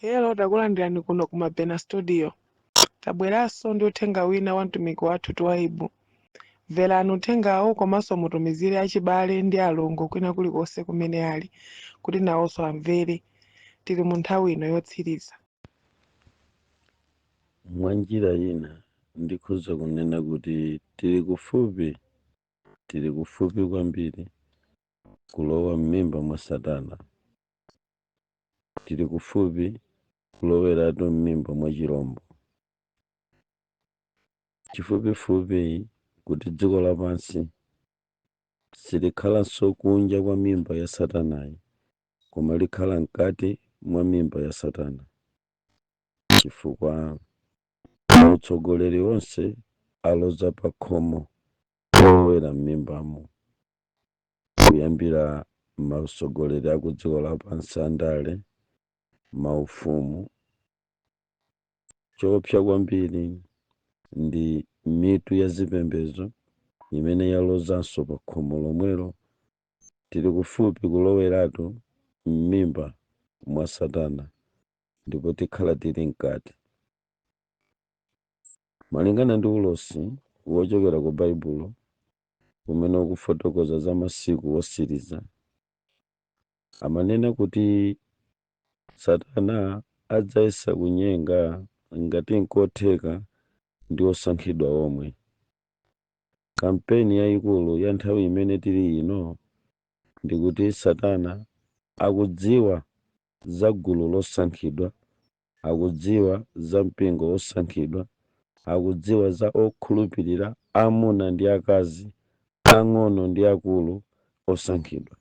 Hello, takulandirani kuno ku Mabena Studio. Tabweranso ndi uthenga wina wa mtumiki wathu Twaibu. Mverani uthengawo komanso mutumizire achibale ndi alongo kwina kulikonse kumene ali kuti nawonso amvere. Tili mu nthawi ino yotsiriza. Mwa njira ina ndikhoza kunena kuti tili kufupi, tili kufupi kwambiri kulowa m'mimba mwa Satana. Tili kufupi kuloweratu m'mimba mwa chirombo. Chifupifupi kuti dziko lapansi silikhalanso kunja kwa mimba ya Satanayi, koma likhala mkati mwa mimba ya Satana, chifukwa mautsogoleri onse aloza pa khomo lolowera m'mimbamo, kuyambira mautsogoleri aku dziko lapansi, andale, maufumu. Choopsa kwambiri ndi mitu ya zipembedzo imene yalozanso pa khomo lomwelo. Tili kufupi kuloweratu m'mimba mwa Satana ndipo tikhala tili mkati. Malingana ndi ulosi wochokera ku Baibulo umene ukufotokoza za masiku otsiriza, amanena kuti Satana adzayesa kunyenga, ngati nkotheka, ndi osankhidwa omwe. Kampeni yayikulu ya nthawi imene tili ino ndikuti Satana akudziwa za gulu losankhidwa, akudziwa za mpingo wosankhidwa, akudziwa za okhulupirira amuna ndi akazi, ang'ono ndi akulu, osankhidwa.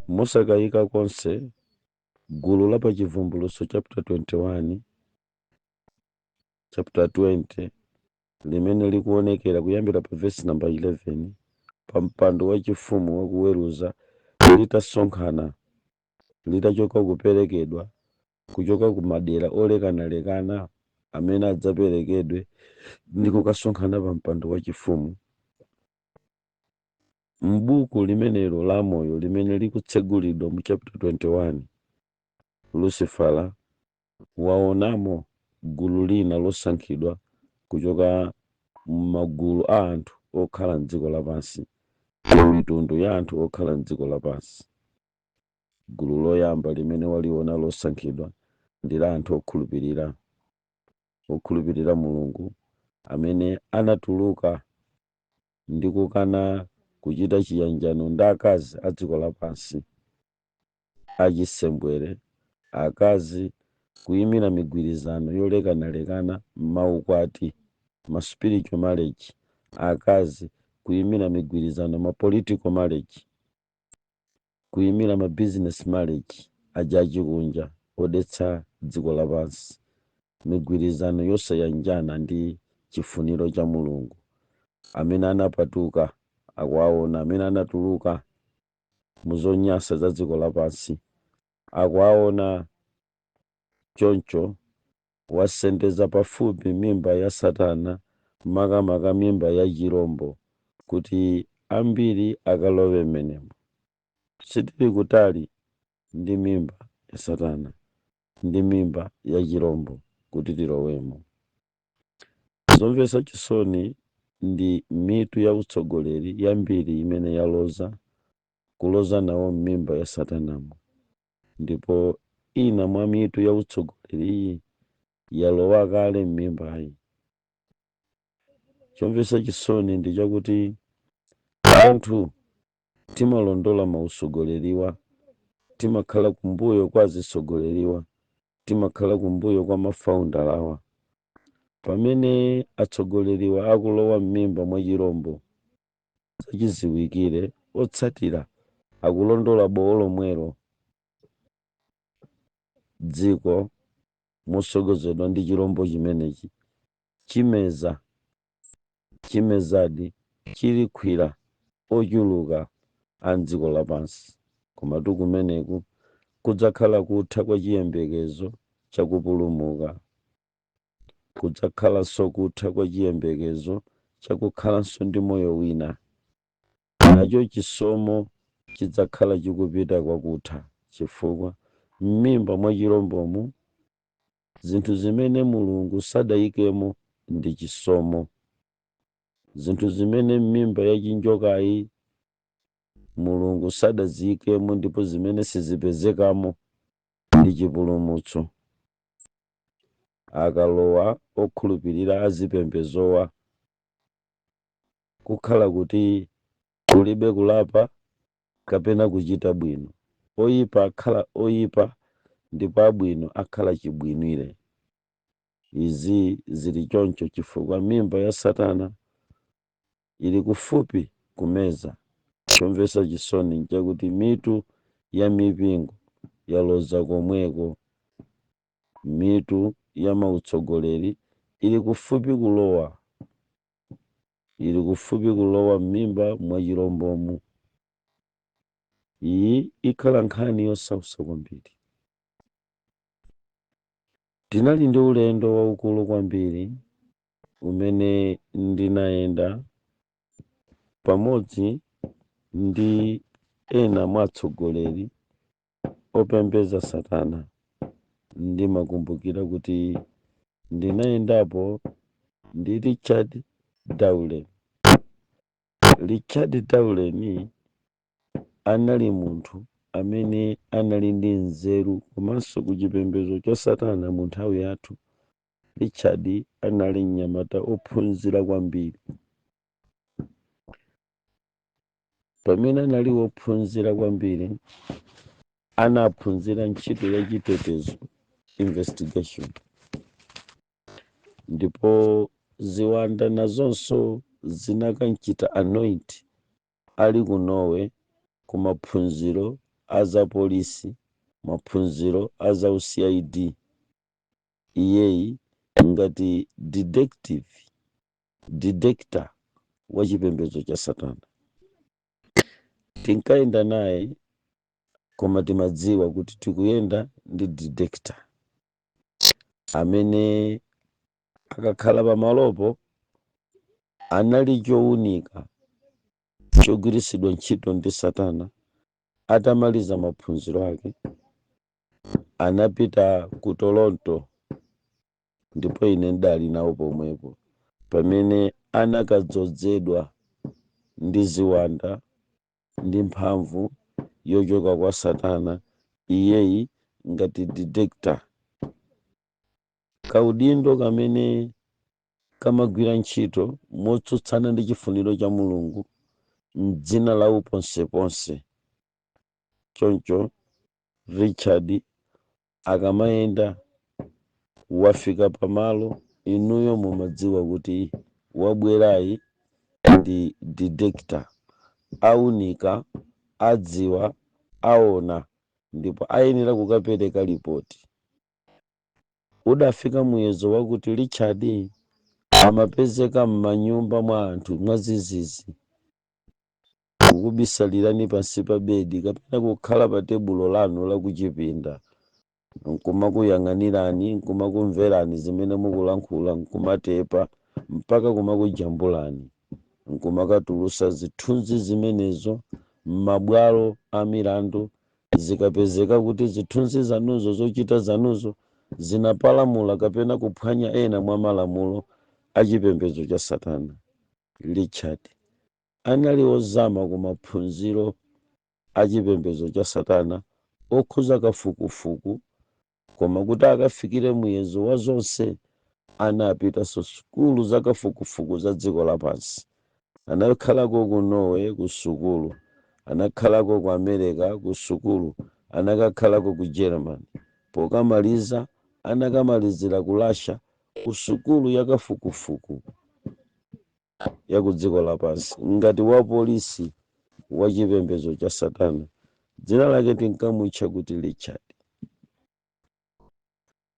Mosakayika konse, gulu la pa Chivumbulutso chapter 21, chapter 20, limene likuonekera kuyambira pa verse number 11, pa mpando wachifumu wakuweruza, litasonkhana, litachoka kuperekedwa kuchoka ku madera olekanalekana amene adzaperekedwe ndi kukasonkhana pa mpando wachifumu, m'buku limenelo la moyo limene likutsegulidwa mu chapter 21, Lucifera waonamo gulu lina losankhidwa kuchoka m'magulu a anthu okhala mdziko lapansi, mitundu ya anthu okhala mdziko lapansi. Gulu loyamba limene waliona losankhidwa ndi la anthu okhulupirira, okhulupirira Mulungu, amene anatuluka ndi kukana kuchita chiyanjano ndi akazi a dziko lapansi achisembwere, akazi kuyimira migwirizano yolekanalekana, maukwati, ma spiritual marriage, akazi kuyimira migwirizano, ma political marriage, kuyimira ma business marriage aja achikunja odetsa dziko lapansi, migwirizano yosayanjana ndi chifuniro cha Mulungu. Amene anapatuka akuwaona, amene anatuluka muzonyansa za dziko lapansi akuwaona. Choncho wasendeza pafupi mimba ya Satana, makamaka mimba ya chirombo, kuti ambiri akalowe m'menemo. Sitili kutali ndi mimba ya Satana ndi mimba ya chirombo kuti tilowemo. Zomvetsa chisoni ndi mitu ya utsogoleri yambiri imene yaloza, kuloza nawo m'mimba ya Satanamo, ndipo ina mwa mitu ya utsogoleri yalowa kale m'mimbayi. Chomvetsa chisoni ndi chakuti anthu timalondola mausogoleriwa, timakhala kumbuyo kwa azitsogoleriwa, timakhala kumbuyo kwa mafounderawa. Pamene atsogoleriwa akulowa m'mimba mwa chirombo, zachiziwikire otsatira akulondola bowo lomwelo. Dziko mosogozedwa ndi chirombo chimenechi chimeza, chimezadi, chilikhwira ochuluka a mdziko lapansi. Komatu kumeneku kudzakhala kutha kwa chiyembekezo chakupulumuka, kudzakhalanso kutha kwa chiyembekezo chakukhalanso ndi moyo wina. Nacho chisomo chidzakhala chikupita kwakutha, chifukwa M'mimba mwa chirombomu zinthu zimene Mulungu sadayikemo ndi chisomo. Zinthu zimene m'mimba ya chinjokayi Mulungu sadaziyikemo ndipo zimene sizipezekamo ndi chipulumutso. Akalowa okhulupirira azipembezowa, kukhala kuti kulibe kulapa kapena kuchita bwino. Oyipa akhala oyipa ndipo abwino akhala chibwinire. Izi zili choncho chifukwa mimba ya Satana ili kufupi kumeza. Chomvetsa chisoni nchakuti mitu ya mipingo yaloza komweko. Mitu ya mautsogoleri ili kufupi kulowa, ili kufupi kulowa m'mimba mwa chirombomu. Iyi ikhala nkhani yosautsa kwambiri. Tinali ndi ulendo waukulu kwambiri umene ndinayenda pamodzi ndi ena mwa atsogoleri opembedza Satana. Ndimakumbukira kuti ndinayendapo ndi Richard Dowlen. Richard Dowlen anali munthu amene anali ndi nzeru komanso ku chipembedzo cha Satana mu nthawi yathu. Richard anali mnyamata ophunzira kwambiri. Pamene anali wophunzira kwambiri, anaphunzira ntchito ya chitetezo, investigation, ndipo ziwanda nazonso zinakanchita anoint ali ku Norway ku maphunziro a za polisi, maphunziro a za CID. Iyeyi ngati detective, detector wa chipembedzo cha Satana. Tinkayenda naye, koma timadziwa kuti tikuyenda ndi detector amene akakhala pamalopo anali chowunika chogwiritsidwa ntchito ndi Satana. Atamaliza maphunziro ake, anapita ku Toronto, ndipo ine ndali nawo pomwepo pamene anakadzozedwa ndi ziwanda ndi mphamvu yochoka kwa Satana, iyeyi ngati detector, kaudindo kamene kamagwira ntchito motsutsana ndi chifuniro cha Mulungu mdzina la uponseponse. Choncho Richard akamayenda, wafika pamalo, inuyo mumadziwa kuti wabwerayi ndi detector, aunika, adziwa, aona ndipo ayenera kukapereka ripoti. Udafika muyezo wakuti Richard amapezeka m'manyumba mwa anthu mwazizizi, kukubisalirani pansi pa bedi kapena kukhala pa tebulo lanu lakuchipinda, nkumakuyang'anirani, nkumakumverani zimene mukulankhula, nkumatepa mpaka kumakujambulani, nkumakatulusa zithunzi zimenezo m'mabwalo a milandu zikapezeka kuti zithunzi zanuzo, zochita zanuzo zinapalamula kapena kuphwanya ena mwa malamulo a chipembedzo cha Satana. Richard anali ozama ku maphunziro a chipembedzo cha Satana okhuza kafukufuku, koma kuti akafikire muyezo wa zonse anapitanso sukulu za kafukufuku za dziko lapansi. Anakhalako ku Norway ku sukulu, anakhalako ku America ku sukulu, anakakhalako ku Germany. Pokamaliza anakamalizira ku Russia ku sukulu ya kafukufuku ya ku dziko lapansi ngati wa polisi wa chipembedzo cha Satana. Dzina lake tinkamutcha kuti Richard.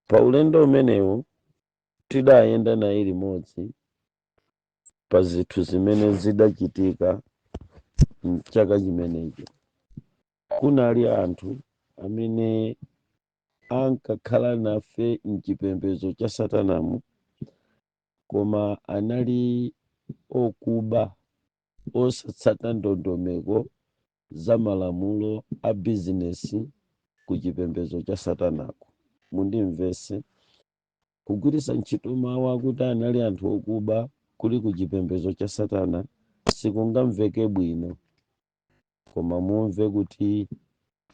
Pa ulendo umenewu tidayenda naye limodzi pa zinthu zimene zidachitika mchaka chimenecho. Kunali anthu amene ankakhala nafe mchipembedzo cha Satanamu, koma anali okuba, osatsata ndondomeko za malamulo a bizinesi. ku chipembedzo cha satanako. Mundimvese, kugwiritsa ntchito mawu akuti anali anthu okuba kuli ku chipembedzo cha satana sikungamveke bwino, koma mumve kuti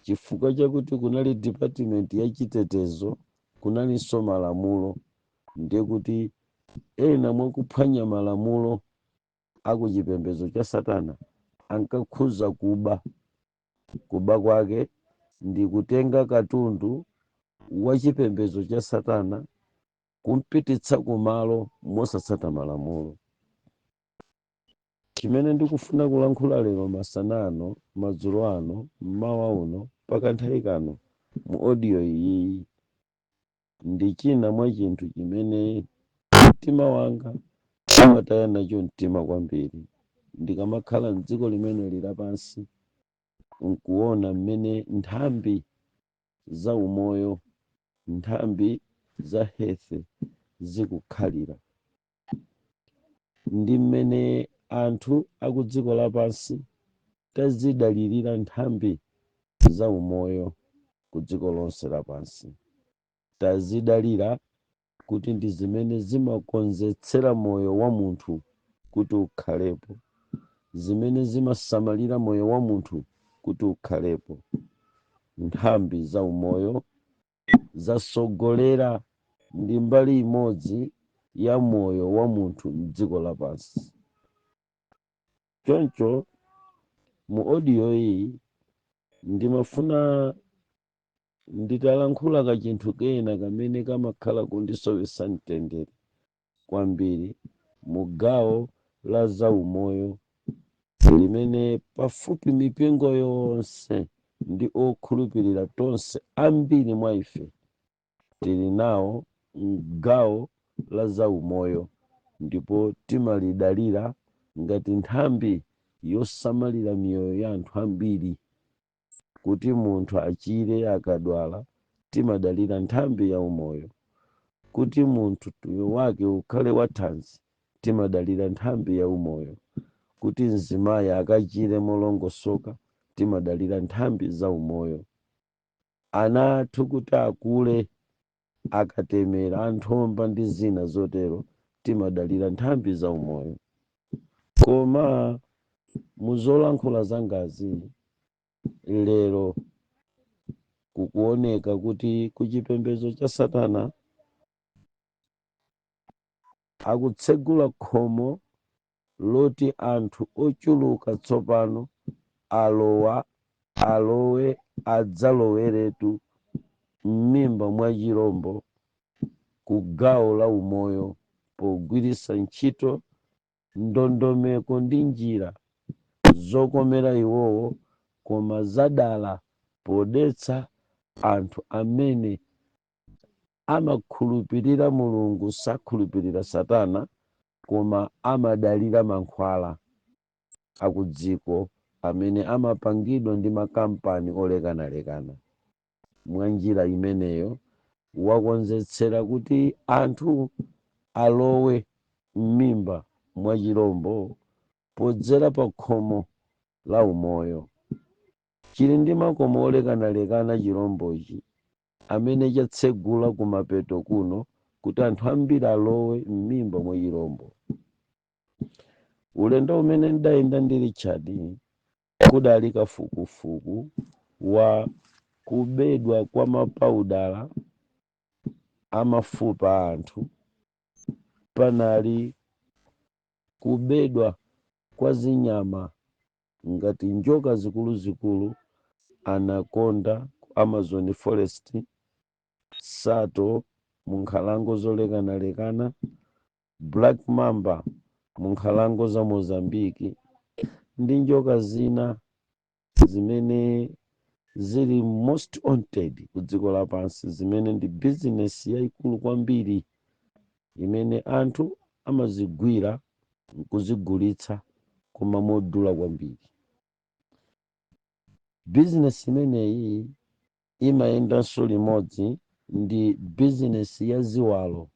chifukwa chakuti kunali department ya chitetezo, kunalinso malamulo, ndiye kuti ena mwakuphwanya malamulo aku chipembedzo cha satana ankakhuza kuba. Kuba kwake ndi kutenga katundu wa chipembedzo cha satana kumpititsa kumalo mosatsata malamulo. Chimene ndikufuna kulankhula lero masana ano, madzulo ano, mmawa uno, pakanthawi kano mu audio iyi, ndi china mwa chinthu chimene mtima wanga umataya nacho mtima kwambiri ndikamakhala mdziko limeneli lapansi, nkuona mmene nthambi za umoyo, nthambi za health zikukhalira, ndi mmene anthu aku dziko lapansi tazidalirira nthambi za umoyo ku dziko lonse lapansi. Tazidalira kuti ndi zimene zimakonzetsera moyo wa munthu kuti ukhalepo, zimene zimasamalira moyo wa munthu kuti ukhalepo. Nthambi za umoyo zasogolera ndi mbali imodzi ya moyo wa munthu mdziko lapansi. Choncho mu audio iyi ndimafuna nditalankhula kachinthu kena kamene kamakhala kundisowetsa mtendere kwambiri mu gawo la zaumoyo, limene pafupi mipingo yonse ndi okhulupirira tonse, ambiri mwa ife tili nawo mgawo la zaumoyo, ndipo timalidalira ngati nthambi yosamalira miyoyo ya anthu ambiri. Kuti munthu achire akadwala, timadalira nthambi ya umoyo. Kuti munthu moyo wake ukhale wathanzi, timadalira nthambi ya umoyo. Kuti mzimayi akachire molongosoka, timadalira nthambi za umoyo. Ana athu kuti akule, akatemera anthomba ndi zina zotero, timadalira nthambi za umoyo. Koma muzolankhula zangazi lero, kukuoneka kuti kuchipembedzo cha satana akutsegula khomo loti anthu ochuluka tsopano alowa, alowe, adzaloweretu m'mimba mwa chirombo ku gawo la umoyo, pogwiritsa ntchito ndondomeko ndi njira zokomera iwowo, koma zadala podetsa anthu amene amakhulupirira Mulungu, sakhulupirira satana, koma amadalira mankhwala akudziko amene amapangidwa ndi makampani olekanalekana. Mwa njira imeneyo wakonzetsera kuti anthu alowe m'mimba mwa chirombo podzera pa khomo la umoyo. Chili ndi makomo olekanalekana chirombochi amene chatsegula kumapeto kuno kuti anthu ambiri alowe m'mimba mwa chirombo. Ulendo umene ndayenda ndi Richard kudali kafukufuku wa kubedwa kwa mapaudala amafupa a anthu. Panali kubedwa kwa zinyama ngati njoka zikuluzikulu, anaconda ku Amazon forest, sato mu nkhalango zolekanalekana, black mamba mu nkhalango za Mozambiki, ndi njoka zina zimene zili most wanted ku dziko lapansi, zimene ndi bizinesi yayikulu kwambiri imene anthu amazigwira nkuzigulitsa, koma modula kwambiri. Bizinesi imeneyi imayendanso limodzi ndi bizinesi ya ziwalo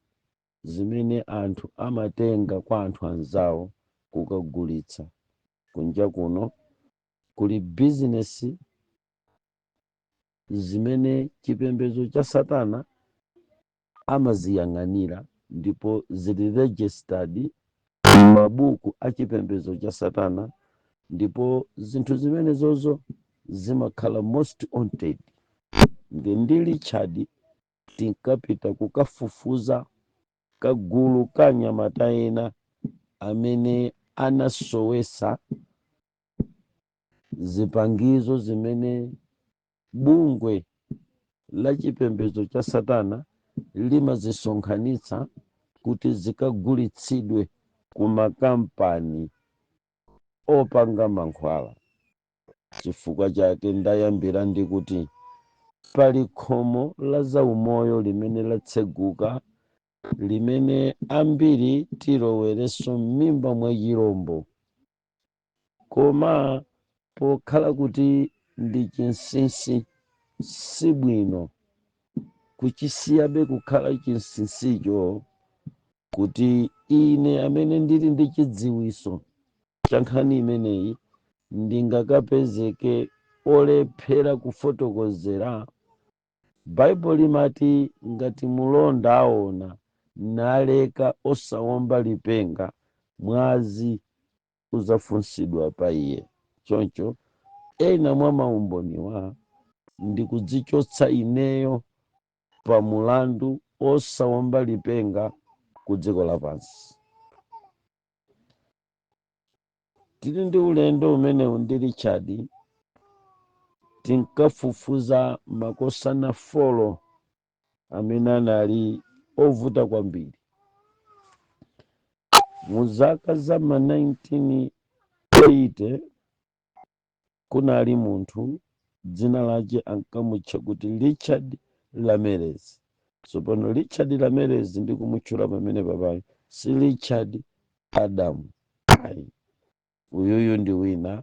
zimene anthu amatenga kwa anthu anzawo kukagulitsa kunja kuno. Kuli bizinesi zimene chipembedzo cha Satana amaziyang'anira ndipo zili registered m'mabuku a chipembedzo cha Satana, ndipo zinthu zimenezozo zimakhala most wanted. Ndi Richard tinkapita kukafufuza kagulu ka anyamata ena amene anasowesa zipangizo zimene bungwe la chipembedzo cha Satana limazisonkhanitsa kuti zikagulitsidwe ku makampani opanga mankhwala. Chifukwa chake ndayambira ndi kuti pali khomo la zaumoyo limene latseguka, limene ambiri tilowerenso m'mimba mwa chirombo, koma pokhala kuti ndi chinsinsi, sibwino kuchisiyabe kukhala chinsinsicho, kuti ine amene ndili ndi chidziwiso cha nkhani imeneyi ndingakapezeke olephera kufotokozera. Baibulo limati ngati mulonda aona naleka osawomba lipenga, mwazi uzafunsidwa pa iye. Choncho ena mwa maumboniwa ndi kudzichotsa ineyo pa mulandu osawomba lipenga ku dziko lapansi. Tili ndi ulendo umenewu ndi Richard, tinkafufuza makosana 4 amene anali ovuta kwambiri. Mu zaka za ma 1980 kunali munthu dzina lake ankamutcha kuti Richard Ramirez. Tsopano Richard Ramirez ndikumutchula pamene papayo si Richard Adam, ayi, uyuyu ndi wina,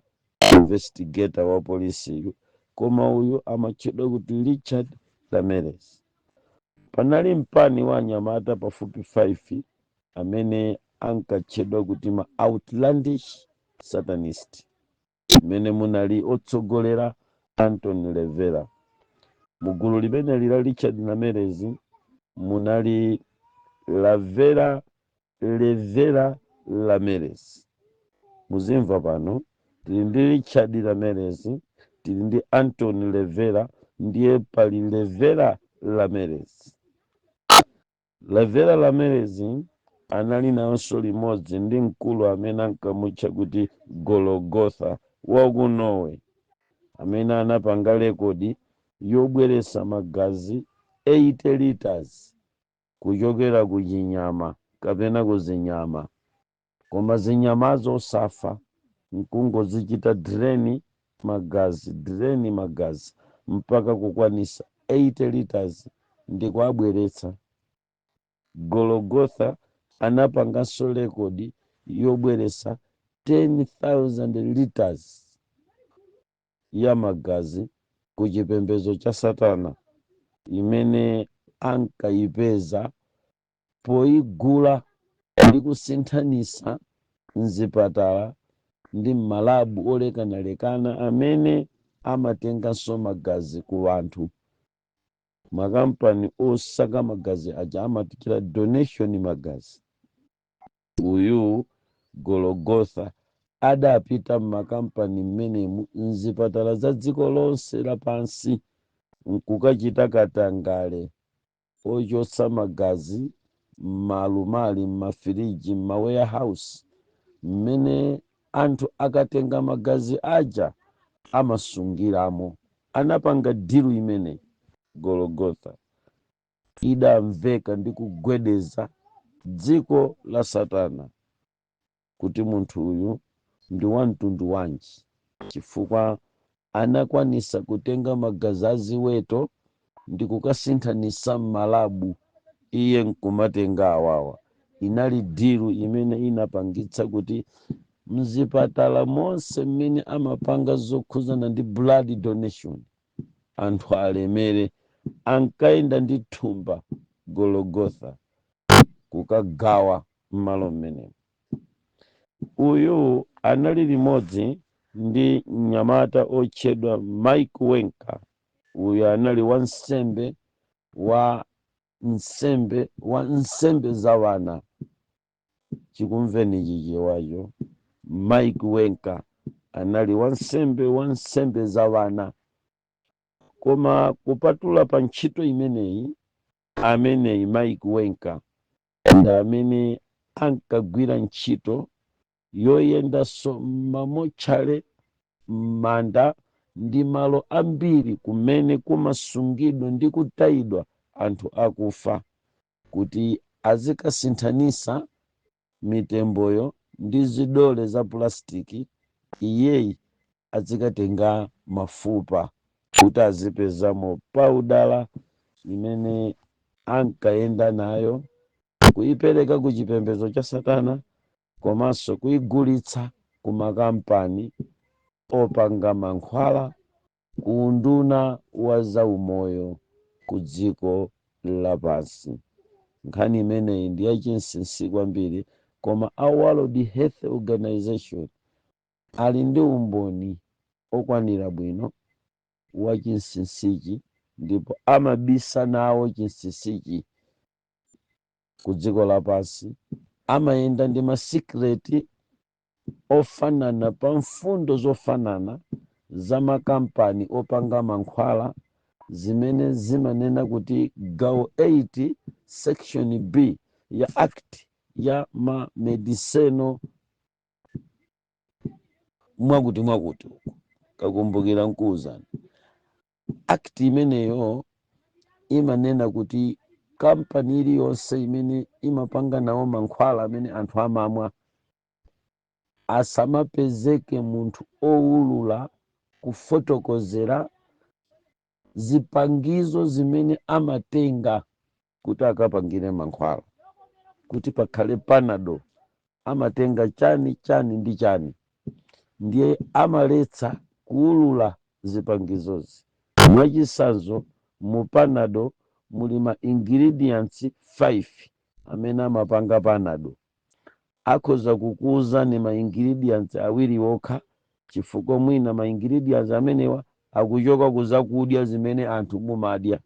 investigator wa polisiyu, koma uyu amatchedwa kuti Richard Ramirez. Panali mpani wa anyamata pafupi 5 amene ankatchedwa kuti ma outlandish satanist, mmene munali otsogolera Anton LaVey. Mugulu limeneli la Richard Ramirez munali Lavera Rivera Ramirez. Muzimva pano, tili ndi Richard Ramirez, tili ndi Anton LaVey, ndiye pali Rivera Ramirez. Rivera Ramirez anali nawonso limodzi ndi mkulu amene ankamutcha kuti Gologotha wa ku Norway, amene anapanga rekodi yobweretsa magazi 80 liters kuchokera ku chinyama kapena ku zinyama, koma zinyamazo osafa, nkungozichita drain magazi, drain magazi mpaka kukwanisa 80 liters ndi kuabweretsa. Gologotha anapanganso rekodi yobweretsa 10,000 liters ya magazi ku chipembedzo cha Satana, imene ankayipeza poyigula ndi kusinthanisa mzipatala ndi m'malabu olekanalekana amene amatenganso magazi ku anthu. Makampani osaka magazi aja amatichita donation magazi. Uyu Gologotha adapita m'makampani mmenemu, mzipatala za dziko lonse lapansi, nkukachita katangale ochotsa magazi m'malumali, m'mafiriji, m'ma warehouse mmene anthu akatenga magazi aja amasungiramo. Anapanga deal imene Gologotha idamveka ndi kugwedeza dziko la Satana kuti munthu uyu ndi wa mtundu wanji, chifukwa anakwanisa kutenga magazi aziweto ndi kukasinthanisa m'malabu, iye nkumatenga awawa. Inali deal imene inapangitsa kuti mzipatala monse mmene amapanga zokhuzana ndi blood donation anthu alemere. Ankayenda ndi thumba Gologotha kukagawa m'malo mmenemo. Uyu anali limodzi ndi mnyamata otchedwa Mike Wenker. Uyu anali wansembe wa nsembe wa nsembe za wana. Chikumveni Chichewacho. Mike Wenka anali wansembe wa nsembe za wana. Koma kupatula pa ntchito imeneyi, ameneyi Mike Wenka ndi amene ankagwira ntchito yoyendanso m'mamotchale, m'manda ndi malo ambiri kumene kumasungidwa ndi kutayidwa anthu akufa, kuti azikasinthanisa mitemboyo ndi zidole za pulastiki. Iyeyi azikatenga mafupa kuti azipezamo paudala imene ankayenda nayo kuyipereka ku chipembedzo cha satana, komanso kuyigulitsa ku makampani opanga mankhwala, ku unduna wa zaumoyo ku dziko lapansi. Nkhani imeneyi ndi yachinsinsi kwambiri, koma a World Health Organization ali ndi umboni okwanira bwino wa chinsinsichi, ndipo amabisa nawo chinsinsichi ku dziko lapansi. Amayenda ndi ma secret ofanana pa mfundo zofanana za makampani opanga mankhwala, zimene zimanena kuti gawo 8 section B ya act ya ma medicinal mwakuti mwakuti uku, kakumbukira nkuwuzani, act imeneyo imanena kuti kampani iliyonse imene imapanga nawo mankhwala amene anthu amamwa, asamapezeke munthu owulula kufotokozera zipangizo zimene amatenga kuti akapangire mankhwala, kuti pakhale Panado amatenga chani, chani ndi chani. Ndiye amaletsa kuulula zipangizozi. Mwachitsanzo, mu Panado muli ma ingredients 5 amene amapanga Panado. Akhoza kukuwuzani ma ingredients awiri okha, chifukwa mwina ma ingredients amenewa akuchoka ku zakudya zimene anthu mumadya.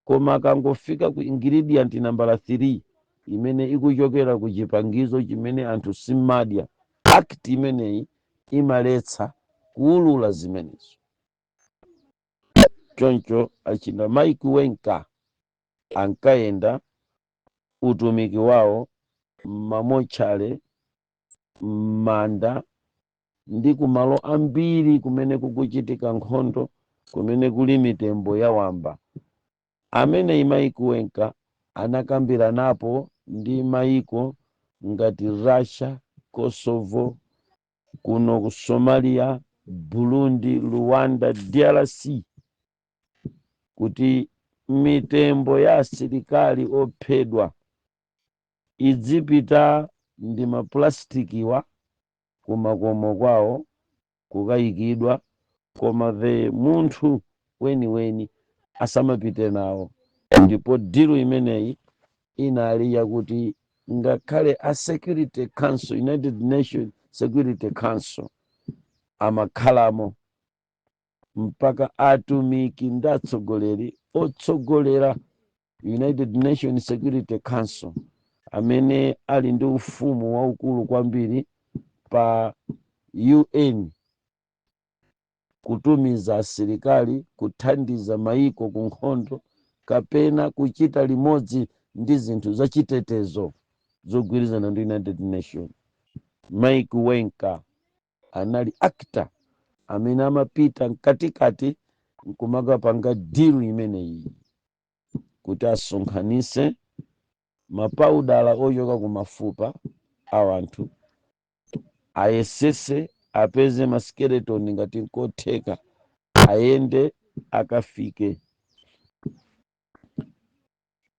Koma akangofika ku ingredient nambala 3 imene ikuchokera ku chipangizo chimene anthu simadya, act imeneyi imaletsa kuulula zimenezo. Choncho achina Mike Wenka ankayenda utumiki wawo m'mamotchale, m'manda ndi kumalo ambiri kumene kukuchitika nkhondo, kumene kuli mitembo ya wamba. Amene Mike Wenka anakambiranapo ndi maiko ngati Russia, Kosovo, kuno ku Somalia, Burundi, Rwanda, DRC, kuti mitembo ya asilikali ophedwa idzipita ndi maplastikiwa kumakomo kwawo kukayikidwa, koma the munthu weniweni asamapite nawo. Ndipo deal imeneyi inali yakuti ngakhale a Security Council, United Nations Security Council, amakhalamo, mpaka atumiki ndi atsogoleri otsogolera United Nations Security Council, amene ali ndi ufumu waukulu kwambiri pa UN, kutumiza asilikali kuthandiza maiko ku nkhondo kapena kuchita limodzi ndi zinthu zachitetezo zogwirizana ndi United Nation, Mike Wenka anali actor amene amapita mkatikati nkumakapanga deal imeneyi kuti asonkhanise mapaudala ochoka ku mafupa a anthu, ayesese apeze ma skeleton ngati nkotheka, ayende akafike.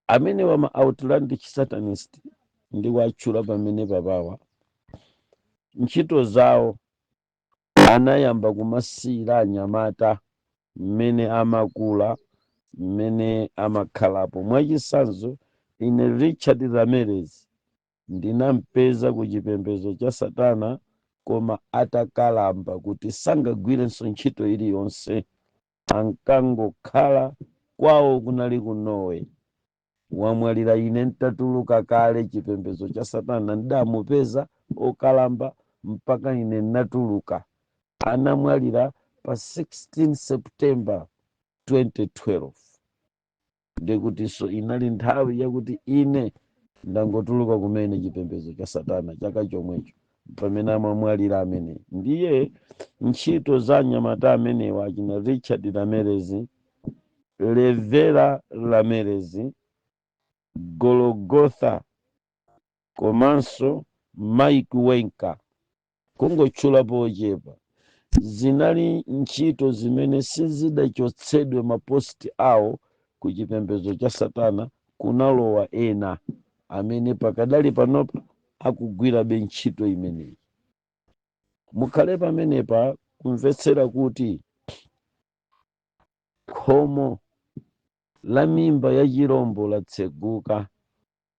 Amene wama outlandish satanist ndi watchula pamene papawa, ntchito zawo anayamba kumasiyira anyamata mmene amakula, mmene amakhalapo. Mwachitsanzo, ine Richard Ramirez ndinampeza ku chipembedzo cha satana, koma atakalamba kuti sangagwirenso ntchito iliyonse. Ankangokhala kwawo kunali ku Norway. Wamwalira ine ntatuluka kale chipembedzo cha satana. Ndamupeza okalamba mpaka ine natuluka. Anamwalira pa 16 September 2012, ndikutinso inali nthawi yakuti ine ndangotuluka kumene chipembedzo cha satana. Chaka chomwecho pamene amamwalira amene. Ndiye ntchito za anyamata amenewa, achina Richard Ramirez, Rivera Ramirez, Golgotha komanso Mike Wenka, kungotchulapo ochepa, zinali ntchito zimene sizidachotsedwe ma post awo ku chipembedzo cha satana. Kunalowa ena amene pakadali panopa akugwirabe ntchito imeneyi. Mukhale pamenepa kumvetsera kuti khomo la mimba ya chirombo latseguka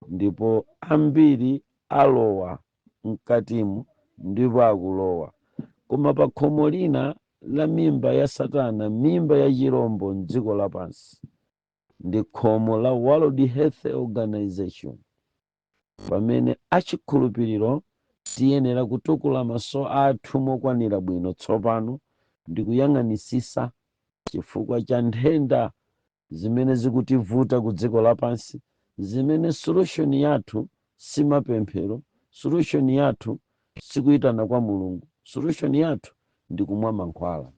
ndipo ambiri alowa mkatimu ndipo akulowa. Koma pa khomo lina la mimba ya satana, mimba ya chirombo mdziko lapansi, ndi khomo la World Health Organization, pamene achikhulupiriro tiyenera kutukula maso athu mokwanira bwino tsopano ndi kuyang'anisisa, chifukwa cha nthenda zimene zikutivuta ku dziko lapansi, zimene solution yathu simapemphero, solution yathu sikuyitana kwa Mulungu, solution yathu ndi kumwa mankhwala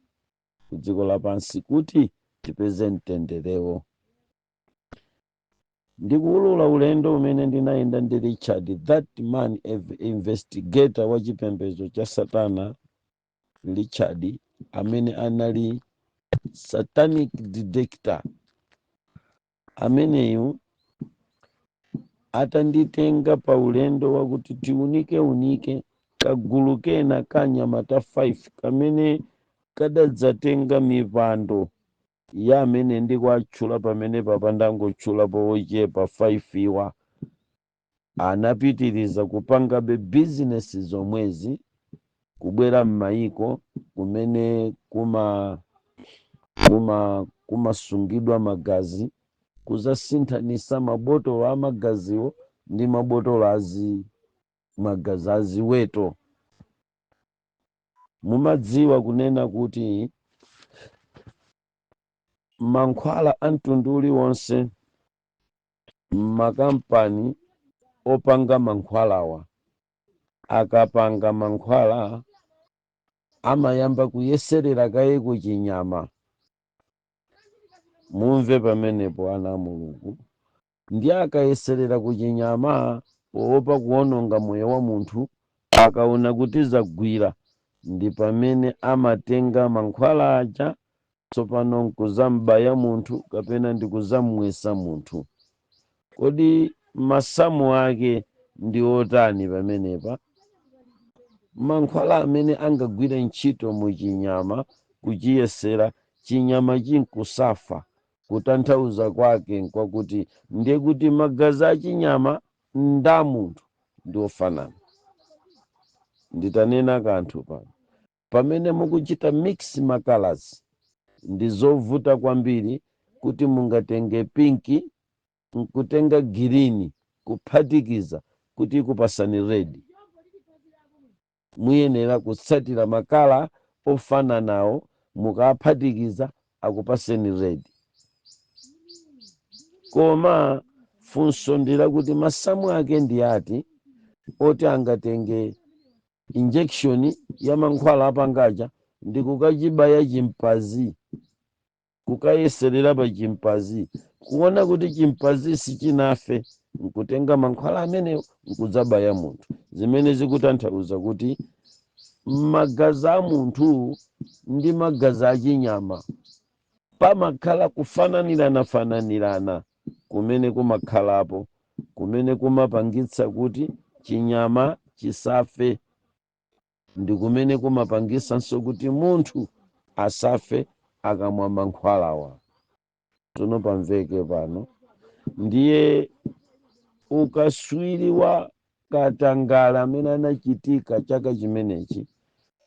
ku dziko lapansi kuti tipeze mtenderewo. Ndikuwulula ulendo umene ndinayenda ndi Richard, that man, investigator wa chipembedzo cha satana, Richard amene anali satanic detector. Ameneyu atanditenga pa ulendo wakuti tiunike unike kagulu kena ka anyamata 5 kamene kadadzatenga mipando ya amene ndikuatchula pamene papa. Ndangotchulapo ochepa 5 iwa. Anapitiriza kupangabe bizinesi zomwezi, kubwera m'mayiko kumene kumasungidwa magazi, kuzasinthanisa mabotolo a magaziwo ndi mabotolo azi magazi aziweto. Mumadziwa kunena kuti mankhwala a mtundu uliwonse, makampani opanga mankhwalawa akapanga mankhwala amayamba kuyeserera kaye kuchinyama. Mumve pamenepo, ana a Mulungu. Ndi akayeserera kuchinyama poopa kuwononga moyo wa munthu, akaona kuti zagwira, ndi pamene amatenga mankhwala aja tsopano nkuzambaya munthu kapena ndikuzamwesa munthu. Kodi masamu ake ndi otani pamenepa? Mankhwala amene angagwire ntchito mu chinyama, kuchiyesera chinyama chinkusafa, kutanthauza kwake nkwakuti ndiye kuti magazi achinyama nda munthu ndi ofanana. Nditanena kanthu pano, pamene mukuchita mix ma colours, ndi zovuta kwambiri kuti mungatenge pink nkutenga green kuphatikiza kuti ikupasani red. Muyenera kutsatira ma colour ofananawo, mukaphatikiza akupaseni red. Koma funso ndi lakuti masamu ake ndi ati oti angatenge injection ya mankhwala apangaja ndi kukachibaya chimpanzee, kukayeserera pa chimpanzee, kuona kuti chimpanzee sichinafe, nkutenga mankhwala amenewo nkudzabaya munthu, zimene zikutanthauza kuti magazi a munthu ndi magazi achinyama pamakhala kufananirana-fananirana kumene kumakhalapo, kumene kumapangitsa kuti chinyama chisafe, ndi kumene kumapangitsanso kuti munthu asafe akamwa mankhwalawa. Tsono pamveke pano, ndiye ukaswiri wa katangala amene anachitika chaka chimenechi.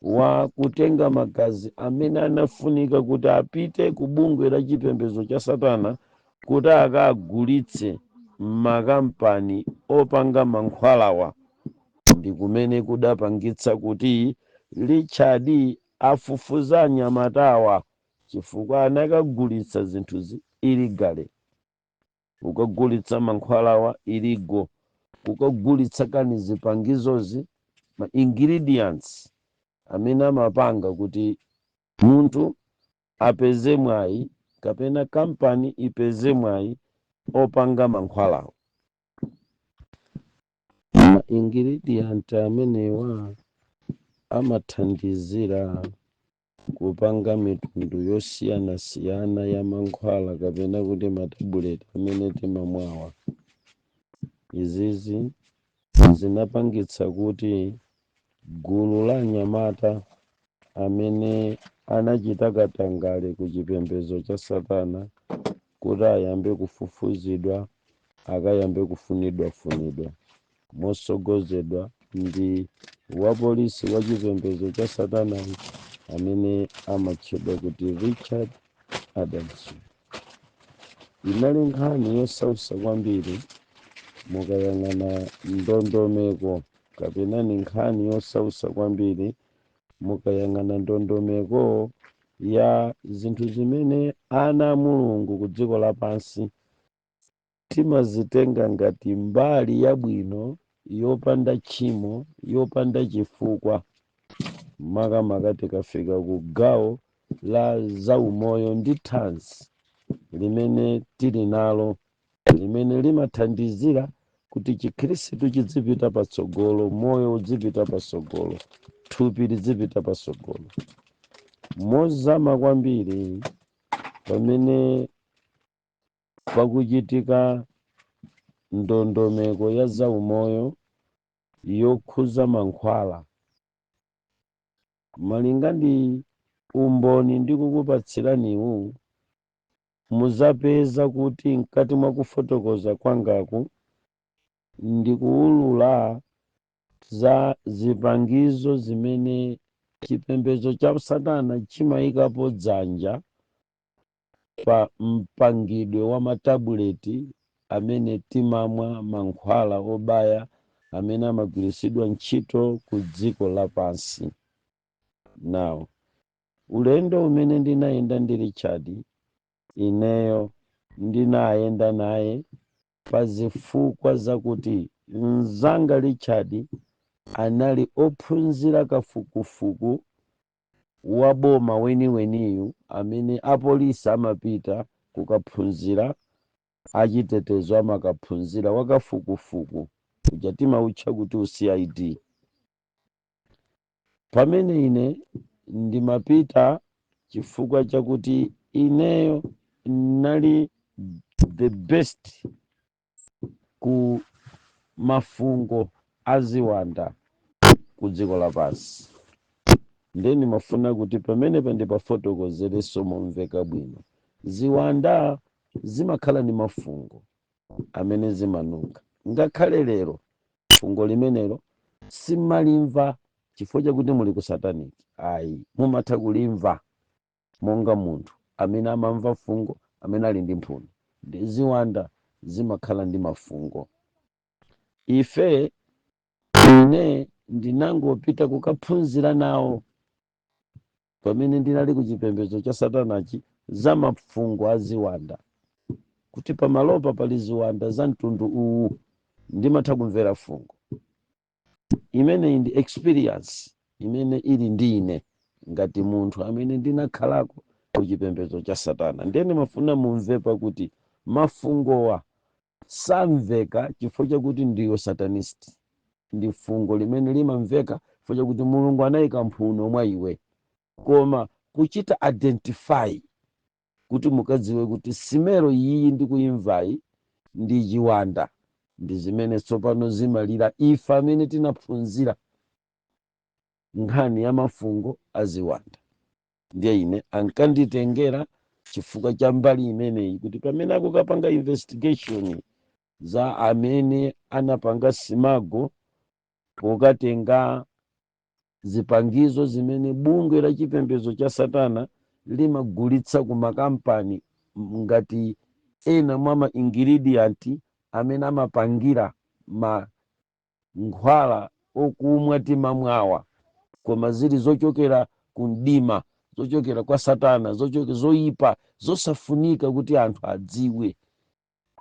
Wa kutenga magazi amene anafunika kuti apite ku bungwe la chipembedzo cha Satana kuti akagulitse m'makampani opanga mankhwalawa, ndi kumene kudapangitsa kuti Richard afufuza anyamatawa, chifukwa anakagulitsa zinthuzi illegally, kukagulitsa mankhwalawa illegal, kukagulitsa kani zipangizozi, ma ingredients amene amapanga kuti munthu apeze mwayi kapena kampani ipeze mwayi opanga mankhwalawo. Ma ingredient amenewa amathandizira kupanga mitundu yosiyanasiyana ya mankhwala kapena kuti matabuleti amene timamwawa. Izizi zinapangitsa kuti gulu la anyamata amene anachita katangale ku chipembedzo cha Satana kuti ayambe kufufuzidwa, akayambe kufunidwafunidwa mosogozedwa ndi wapolisi wa chipembedzo cha Satana amene amatchedwa kuti Richard Adamson. Inali nkhani yosautsa kwambiri mukayang'ana ndondomeko, kapena ni nkhani yosautsa kwambiri mukayang'ana ndondomeko ya zinthu zimene ana a Mulungu ku dziko lapansi timazitenga ngati mbali yabwino, yopanda tchimo, yopanda chifukwa, makamaka tikafika ku gawo la zaumoyo ndi thanzi limene tili nalo, limene limathandizira kuti Chikhristu chidzipita patsogolo, moyo udzipita patsogolo, thupi lidzipita patsogolo mozama kwambiri. Pamene pakuchitika ndondomeko ya zaumoyo yokhuza mankhwala, malinga ndi umboni ndi kukupatsiraniwu, muzapeza kuti mkati mwa kufotokoza kwangaku ndikuwulula za zipangizo zimene chipembedzo cha Satana chimayikapo dzanja pa mpangidwe wa matabuleti amene timamwa, mankhwala obaya amene amagwiritsidwa ntchito ku dziko lapansi. Nawo ulendo umene ndinayenda ndi Richard, ineyo ndinayenda naye pa zifukwa zakuti mzanga Richard anali ophunzira kafukufuku wa boma weniweniyu amene apolisi amapita kukaphunzira, achitetezo amakaphunzira, wakafukufuku uja timautcha kuti uCID, pamene ine ndimapita chifukwa chakuti ineyo nali the best ku mafungo aziwanda ku dziko lapansi. Ndiye ndimafuna kuti pamenepa ndipafotokozerenso momveka bwino. Ziwanda zimakhala ndi mafungo amene zimanunkha. Ngakhale lero fungo limenelo simalimva chifukwa chakuti muli ku satanic, ayi, mumatha kulimva monga munthu amene amamva fungo, amene ali ndi mphuno. Ndi ziwanda zimakhala ndi mafungo. Ife, ine ndinangopita kukaphunzira nawo pamene ndinali ku chipembedzo cha Satanachi za mafungo a ziwanda, kuti pamalopa pali ziwanda za mtundu uwu, ndimatha kumvera fungo. Imeneyi ndi experience imene ili ndi ine ngati munthu amene ndinakhalako ku chipembedzo cha Satana. Ndiye ndimafuna mumve pakuti mafungowa samveka chifukwa chakuti ndiyo satanist, ndi fungo limene limamveka chifukwa chakuti Mulungu anayika mphuno mwa iwe. Koma kuchita identify kuti mukadziwe kuti smell iyi ndikuyimvayi ndi chiwanda, ndi zimene tsopano zimalira ife amene tinaphunzira nkhani ya mafungo aziwanda. Ndiye ine ankanditengera chifukwa cha mbali imeneyi, kuti pamene akukapanga investigation za amene anapanga smuggle pokatenga Zipangizo zimene bungwe la chipembedzo cha satana limagulitsa ku makampani ngati ena mwa ma ingredient amene amapangira ma nkhwala okumwa timamwawa, koma zili zochokera ku mdima, zochokera kwa satana, zochoka zoyipa, zosafunika kuti anthu adziwe.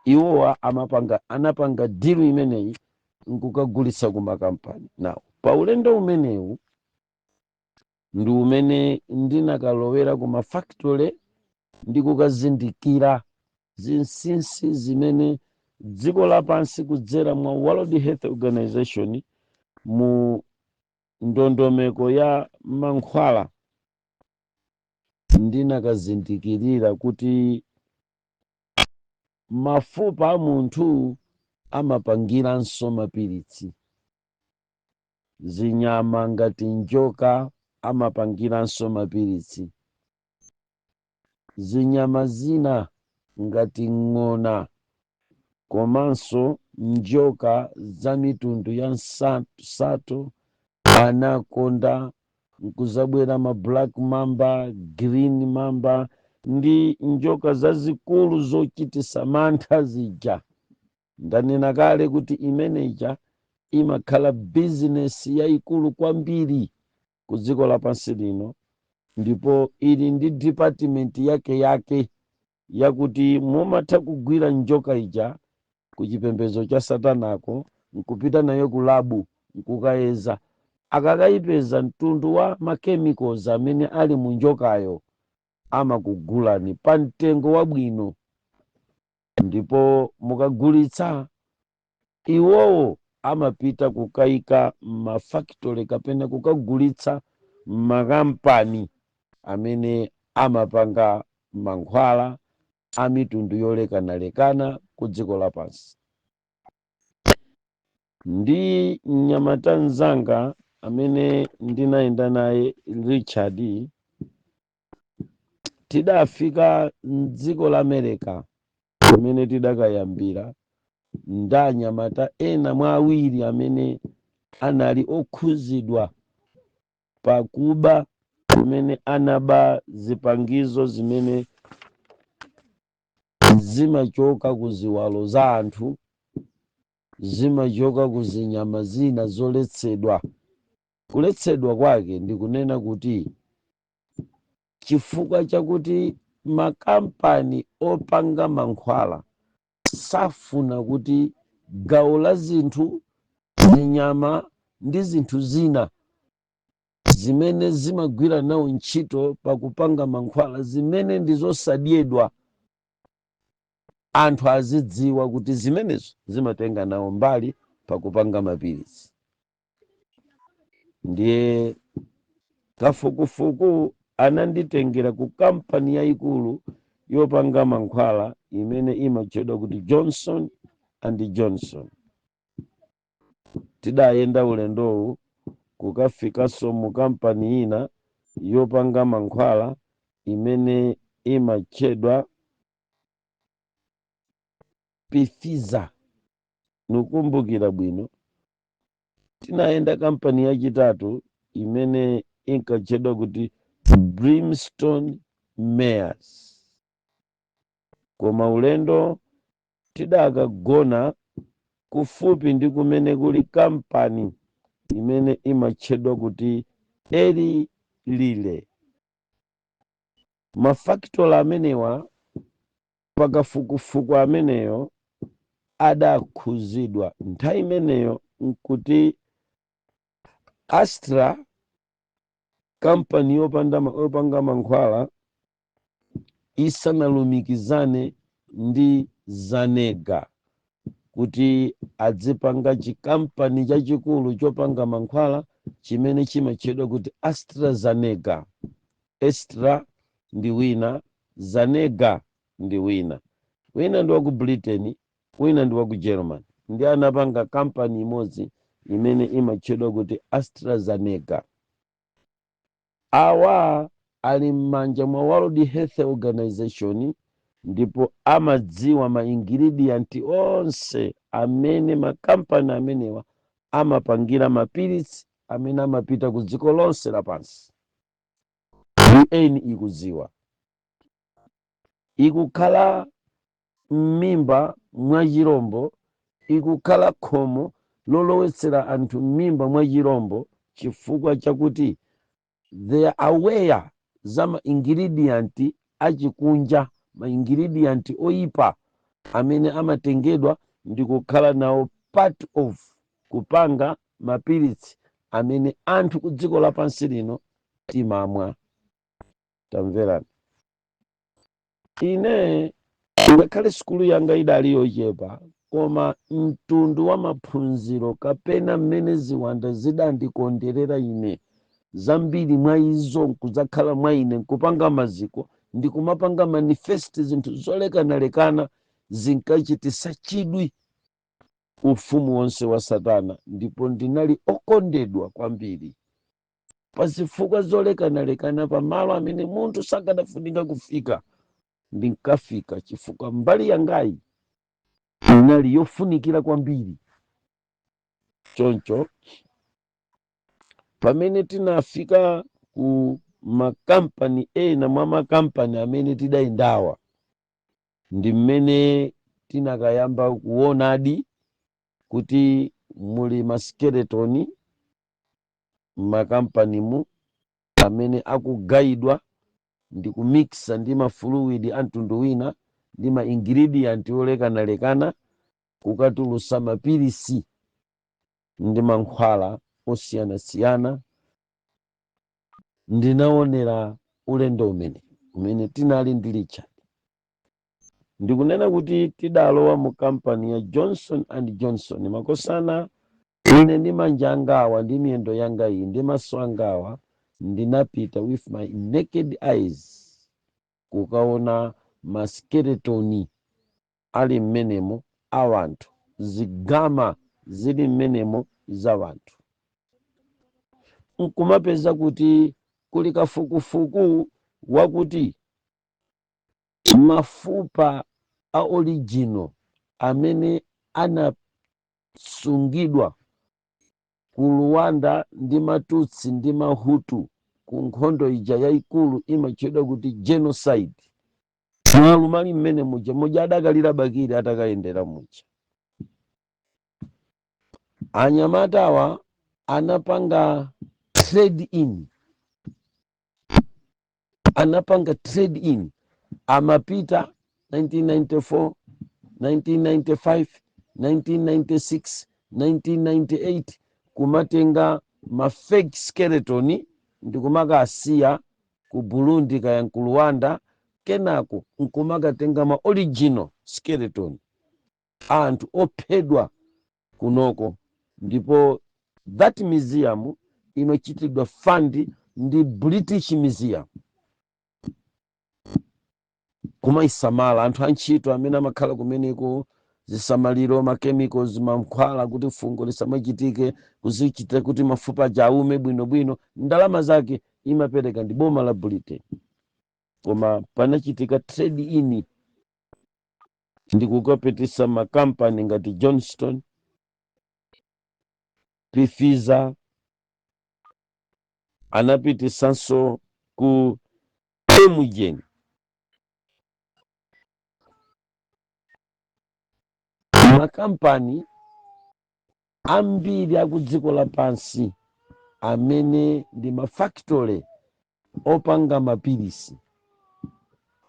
Iwowa amapanga, anapanga deal imeneyi nkukagulitsa ku makampani. Nawo pa ulendo umenewu ndi umene ndinakalowera ku mafactory ndi kukazindikira zinsinsi zimene dziko lapansi kudzera mwa World Health Organization mu ndondomeko ya mankhwala. Ndinakazindikirira kuti mafupa a munthu amapangiranso mapiritsi, zinyama ngati njoka amapangiranso mapiritsi, zinyama zina ngati ng'ona komanso njoka za mitundu ya nsato, anaconda, nkuzabwera ma black mamba, green mamba ndi njoka zazikulu zochitisa mantha zija. Ndanena kale kuti imeneja imakhala bizinesi yayikulu kwambiri ku dziko lapansi lino, ndipo ili ndi department yake yake yakuti mumatha kugwira njoka ija ku chipembedzo cha satanako nkupita nayo ku lab nkukayeza. Akakayipeza mtundu wa machemicals amene ali mu njokayo, amakugulani pa mtengo wabwino, ndipo mukagulitsa iwowo amapita kukayika m'mafactory kapena kukagulitsa m'makampani amene amapanga mankhwala a mitundu yolekanalekana ku dziko lapansi. Ndi mnyamata mnzanga amene ndinayenda naye, Richard, tidafika mdziko la America kumene tidakayambira ndi anyamata ena mwa awiri amene anali okhuzidwa pakuba kumene anaba zipangizo zimene zimachoka ku ziwalo za anthu, zimachoka ku zinyama zina zoletsedwa. Kuletsedwa kwake ndikunena kuti chifukwa chakuti makampani opanga mankhwala safuna kuti gawo la zinthu, zinyama ndi zinthu zina zimene zimagwira nawo ntchito pakupanga mankhwala, zimene ndi zosadyedwa, anthu azidziwa kuti zimenezo zimatenga nawo mbali pakupanga mapiritsi. Ndiye kafukufuku ananditengera ku kampani yayikulu yopanga mankhwala imene imatchedwa kuti Johnson and Johnson. Tidayenda ulendowu kukafikanso mu kampani ina yopanga mankhwala imene imatchedwa Pfizer. Nikumbukira bwino, tinayenda kampani yachitatu imene inkatchedwa kuti Brimstone Mayers. Koma ulendo tidakagona kufupi ndi kumene kuli kampani imene imatchedwa kuti Eli Lilly. Mafakitola amenewa pakafukufuku ameneyo adakhuzidwa nthawi imeneyo nkuti Astra, kampani yopanga mankhwala, isanalumikizane ndi Zanega kuti adzipanga chikampani chachikulu chopanga mankhwala chimene chimatchedwa kuti AstraZeneca. Astra ndi wina, Zanega ndi wina. Wina ndi waku Britain, wina ndi waku Germany, ndi anapanga kampani imodzi imene imatchedwa kuti AstraZeneca. Awa ali m'manja mwa World Health Organization, ndipo amadziwa ma ingredient onse amene makampani amenewa amapangira mapiritsi. amene amapita ku dziko lonse lapansi. UN ikudziwa ikukhala m'mimba mwa chirombo, ikukhala khomo lolowetsera anthu m'mimba mwa chirombo, chifukwa chakuti they are aware za ma ingredient achikunja, ma ingredient oyipa amene amatengedwa ndi kukhala nawo part of kupanga mapiritsi amene anthu ku dziko lapansi lino timamwa. Tamverani, ine ngakhale sukulu yanga idali yochepa, koma mtundu wa maphunziro kapena mmene ziwanda zidandikonderera ine, zambiri mwa izo nkudzakhala mwa ine, nkupanga maziko ndikumapanga manifest zinthu zolekanalekana, zinkachitisa chidwi ufumu wonse wa Satana, ndipo ndinali okondedwa kwambiri pa zifukwa zolekanalekana. Pamalo amene munthu sakanafunika kufika, ndinkafika, chifukwa mbali yangayi inali yofunikira kwambiri. Choncho pamene tinafika ku makampani ena mwa makampani amene tidayendawa, ndi mmene tinakayamba kuonadi kuti muli ma skeleton m'makampanimu amene akugayidwa ndi kumixa ndi ma fluid a mtundu wina ndi ma ingredient olekanalekana, kukatulusa mapilisi ndi mankhwala osiyanasiyana. Ndinaonera ulendo umene tinali ndi Richard. Ndikunena kuti tidalowa mu kampani ya Johnson and Johnson, makosana, ine ndi manja angawa ndi miyendo yanga iyi ndi maso angawa, ndinapita with my naked eyes kukaona ma skeleton ali mmenemo a wanthu, zigama zili mmenemo za wanthu, nkumapeza kuti kuli kafukufuku wakuti mafupa a original amene anasungidwa ku Rwanda ndi Matutsi ndi Mahutu ku nkhondo ija yayikulu imatchedwa kuti genocide, mwalumali mmene muja muja adakalira Bakili atakayendera muja. Anyamatawa anapanga trade in, anapanga trade in, amapita 1994, 1995, 1996, 1998 kumatenga ma fake skeleton ndikumakasiya ku Burundi kaya ku Rwanda, kenako nkumakatenga ma original skeleton anthu ophedwa kunoko. Ndipo that museum imachitidwa fund ndi British Museum, kumayisamala, anthu antchito amene amakhala kumeneko, zisamaliro, ma chemicals, mankhwala kuti fungo lisamachitike, kuzichita kuti mafupa aja aume bwinobwino. Ndalama zake imapereka ndi boma la Britain. Koma panachitika trade in ndi kukapitisa makampani ngati Johnston, Pfizer, anapitisanso ku Amgen. Makampani ambiri aku dziko lapansi amene ndi ma factory opanga mapilisi,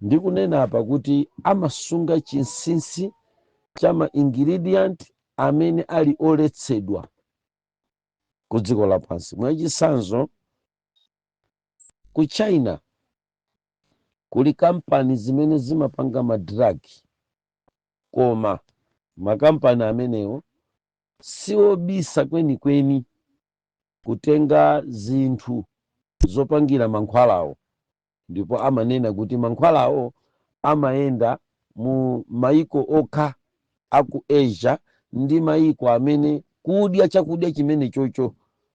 ndikunena apa kuti amasunga chinsinsi cha ma ingredient amene ali oletsedwa ku dziko lapansi. Mwachitsanzo, ku China kuli kampani zimene zimapanga ma drug, koma makampani amenewo siobisa kwenikweni kutenga zinthu zopangira mankhwalawo, ndipo amanena kuti mankhwalawo amayenda mu maiko okha aku Asia ndi maiko amene kudya chakudya chimene chocho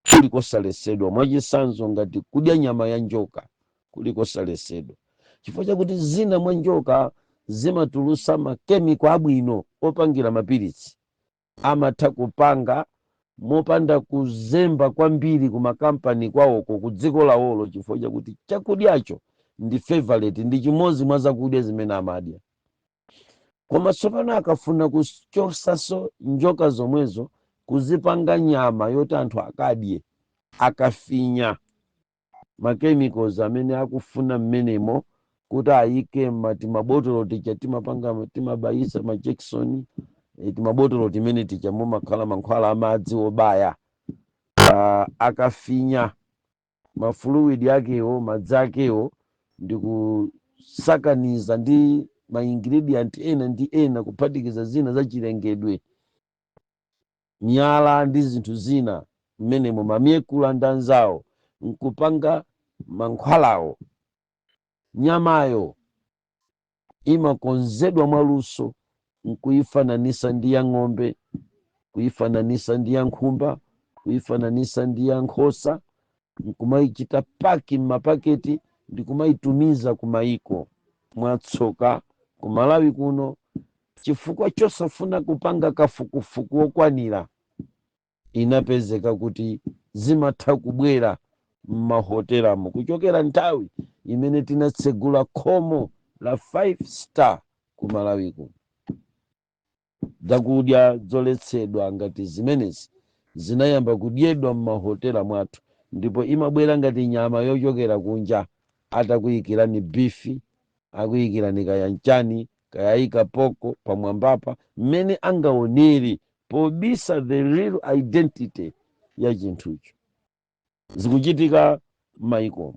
kuli kosalesedwa. Mwachitsanzo, ngati kudya nyama ya njoka kuli kosalesedwa, chifukwa chakuti zina mwa njoka zimatulusa makemiko abwino opangira mapiritsi, amatha kupanga. Mopanda kuzemba kwambiri ku makampani kwawoko ku dziko lawolo, chifukwa chakuti chakudyacho ndi favorite, ndi chimodzi mwa zakudya zimene amadya. Koma tsopano akafuna kuchosaso njoka zomwezo kuzipanga nyama yoti anthu akadye, akafinya ma chemicals amene akufuna mmenemo kuti ayike mati mabotolo tija timapanga, timabayisa ma injection, timabotolo timene tija mumakhala mankhwala amadzi obaya, akafinya ma fluid akewo, madzi akewo, ndi kusakaniza ndi ma ingredient ena ndi ena, kuphatikiza zina za chilengedwe, miyala ndi zinthu zina mmenemo, mamyekula ndi anzawo, nkupanga mankhwalawo. Nyamayo imakonzedwa mwaluso nkuyifananisa ndi ya ng'ombe, kuyifananisa ndi ya nkhumba, kuyifananisa ndi ya nkhosa, nkumayichita pack m'mapaketi ndi kumayitumiza ku mayiko. Mwatsoka, ku Malawi kuno, chifukwa chosafuna kupanga kafukufuku wokwanira, inapezeka kuti zimatha kubwera m'mahotelamo kuchokera nthawi imene tinatsegula khomo la 5 star ku Malawi kuno. Zakudya zoletsedwa ngati zimenezi zinayamba kudyedwa m'mahotela mwathu, ndipo imabwera ngati nyama yochokera kunja, atakuyikirani beef, akuyikirani kaya nchani, kayayika pork pamwambapa mmene angaonere, pobisa the real identity ya chinthucho. Zikuchitika m'mayikomo.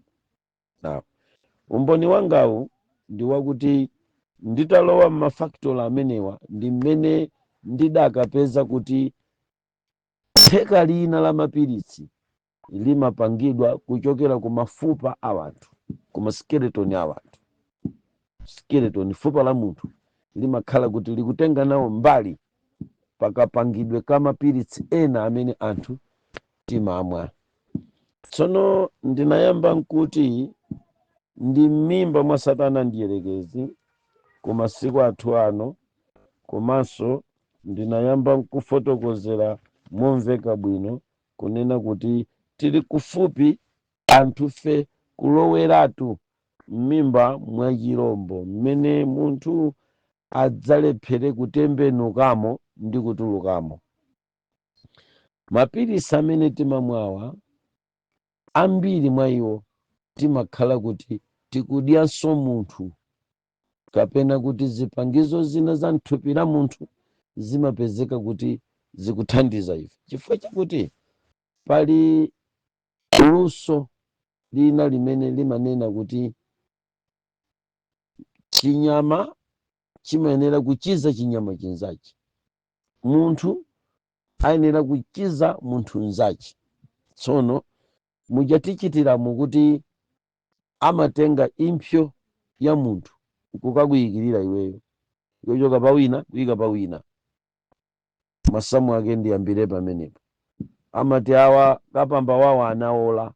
Now, umboni wangawu ndi wakuti nditalowa m'mafactory amenewa ndi mmene ndidakapeza kuti theka lina la mapiritsi limapangidwa kuchokera ku mafupa a wanthu, ku ma skeleton a wanthu. Skeleton, fupa la munthu, limakhala kuti likutenga nawo mbali pakapangidwe ka mapiritsi ena amene anthu timamwa. Tsono ndinayamba nkuti ndi m'mimba mwa Satana ndiyerekezi ku masiku athu ano. Komanso ndinayamba nkufotokozera momveka bwino kunena kuti tili kufupi anthufe kuloweratu m'mimba mwa chirombo, mmene munthu adzalephere kutembenukamo ndi kutulukamo. Mapilisi amene timamwawa, ambiri mwa iwo timakhala kuti tikudyanso munthu, kapena kuti zipangizo zina za mthupi la munthu zimapezeka kuti zikuthandiza ife, chifukwa chakuti pali luso lina limene limanena kuti chinyama chimayenera kuchiza chinyama chinzache, munthu ayenera kuchiza munthu mnzache. Tsono mujatichitiramu kuti amatenga impsyo ya munthu kukakuyikirira iweyo, yochoka pa wina kuyika pa wina. Masamu ake ndiyambire pamenepo. Amati awa kapamba wawo anaola,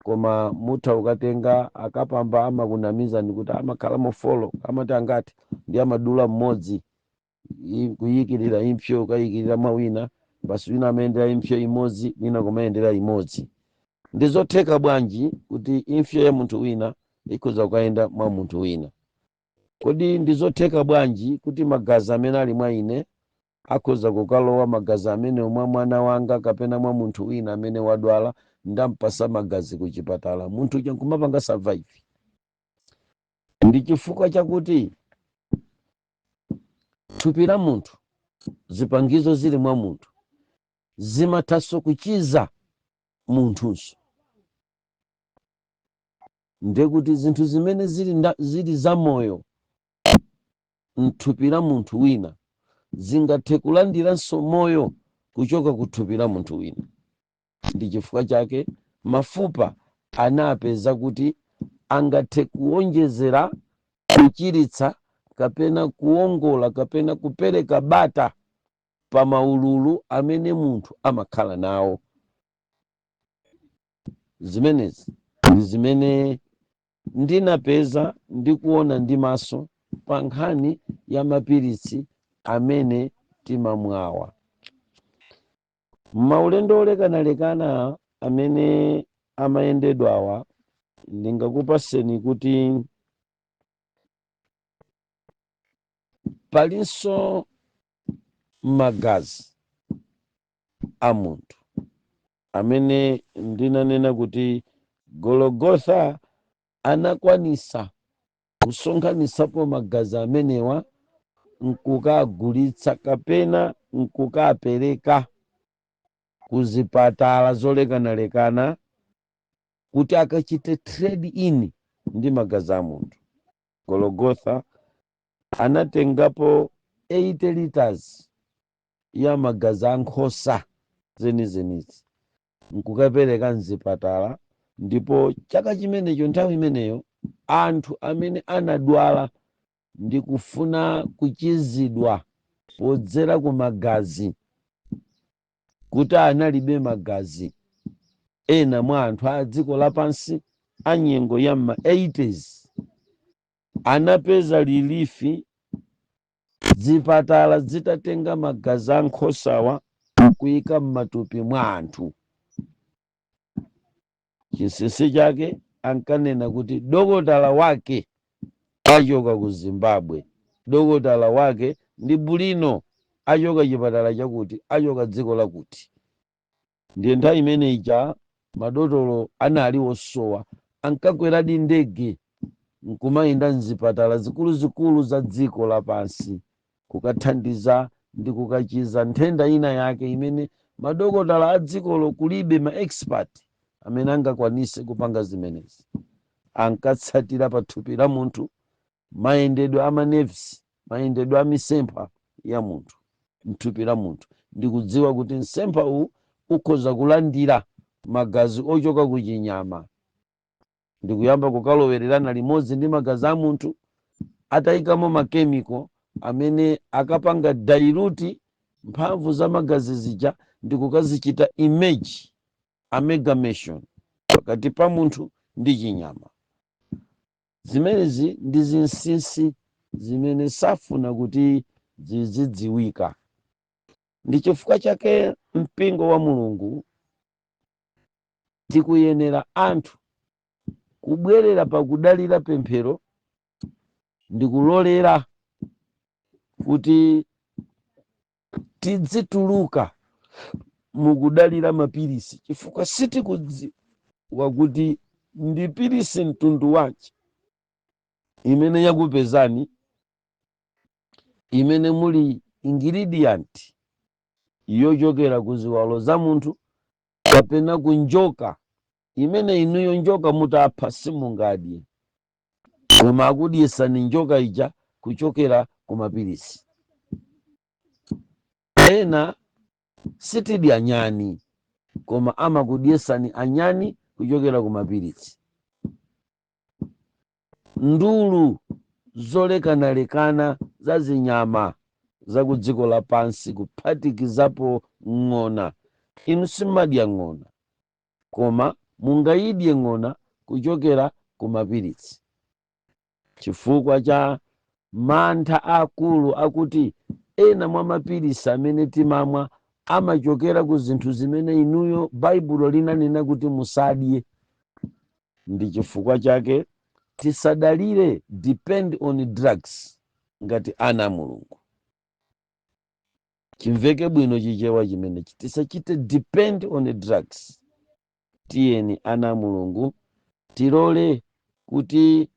koma mutha ukatenga akapamba, amakunamizani kuti amakhala mofolo, amati angati ndi amadula mmodzi, kuyikirira impsyo, ukayikirira mwa wina basi. Wina amayendera impsyo imodzi, wina kumayendera imodzi. Ndi zotheka bwanji kuti impsyo ya munthu wina ikhoza kukayenda mwa munthu wina? Kodi ndi zotheka bwanji kuti magazi amene ali mwa ine akhoza kukalowa magazi amene mwa mwana wanga kapena mwa munthu wina amene wadwala, ndampasa magazi ku chipatala, munthu uja nkumapanga survive? Ndi chifukwa chakuti thupi la munthu, zipangizo zili mwa munthu zimathanso kuchiza munthunso. Ndekuti zinthu zimene zili zamoyo mthupi la munthu wina zingathe kulandiranso moyo kuchoka ku thupi la munthu wina. Ndi chifukwa chake mafupa anapeza kuti angathe kuwonjezera kuchiritsa kapena kuwongola kapena kupereka bata pa maululu amene munthu amakhala nawo. Zimenezi ndi zimene ndinapeza ndi kuona ndi maso pa nkhani ya mapiritsi amene timamwawa. Maulendo olekanalekana amene amayendedwawa, ndingakupaseni kuti palinso magazi a munthu amene ndinanena kuti Gologotha anakwanisa kusonkhanisapo magazi amenewa nkukagulitsa kapena nkukapereka ku zipatala zolekanalekana kuti akachite trade in ndi magazi a munthu. Gologotha anatengapo 80 liters ya magazi a nkhosa zenizenizi nkukapereka mzipatala, ndipo chaka chimenecho, nthawi imeneyo, anthu amene anadwala ndi kufuna kuchizidwa podzera ku magazi, kuti analibe magazi, ena mwa anthu a dziko lapansi a nyengo ya ma 80s anapeza relief zipatala zitatenga magazi a nkhosawa nkuyika m'matupi mwa anthu. Chinsinsi chake, ankanena kuti dokotala wake achoka ku Zimbabwe, dokotala wake ndi bulino, achoka chipatala chakuti, achoka dziko lakuti. Ndiye nthawi imene ija madotolo anali osowa, ankakweradi ndege nkumayenda mzipatala zikuluzikulu za dziko lapansi kukathandiza ndi kukachiza nthenda ina yake imene madokotala a dzikolo kulibe ma expert amene angakwanise kupanga zimenezi. Ankatsatira pa thupi la munthu mayendedwe a ma nerves, mayendedwe a misempha ya munthu mthupi la munthu, ndi kudziwa kuti msempha uwu ukhoza kulandira magazi ochoka ku chinyama ndi kuyamba kukalowererana limodzi ndi magazi a munthu, atayikamo ma chemical amene akapanga dilute mphamvu za magazi zija ndi kukazichita image, amalgamation pakati pa munthu ndi chinyama. Zimenezi ndi zinsinsi zimene safuna kuti zizidziwika. Ndi chifukwa chake mpingo wa Mulungu tikuyenera anthu kubwerera pakudalira pemphero ndi kulolera kuti tidzituluka mukudalira mapilisi, chifukwa sitikudziwa kuti ndi pilisi mtundu wanji imene yakupezani, imene muli ingredient yochokera ku ziwalo za munthu kapena ku njoka, imene inuyo njoka mutapha simungadye, koma akudyesani njoka ija kuchokera ku mapilisi. Ena sitidya nyani, koma amakudyesani anyani kuchokera ku mapilisi. Ndulu zolekanalekana za zinyama za ku dziko lapansi, kuphatikizapo ng'ona. Inu simadya ng'ona, koma mungayidye ng'ona kuchokera ku mapilisi, chifukwa cha mantha akulu akuti ena mwa mapilisi amene timamwa amachokera ku zinthu zimene inuyo Baibulo linanena kuti musadye. Ndi chifukwa chake tisadalire, depend on drugs, ngati ana a Mulungu. Chimveke bwino Chichewa chimenechi: tisachite depend on drugs. Tiyeni ana a Mulungu tilole kuti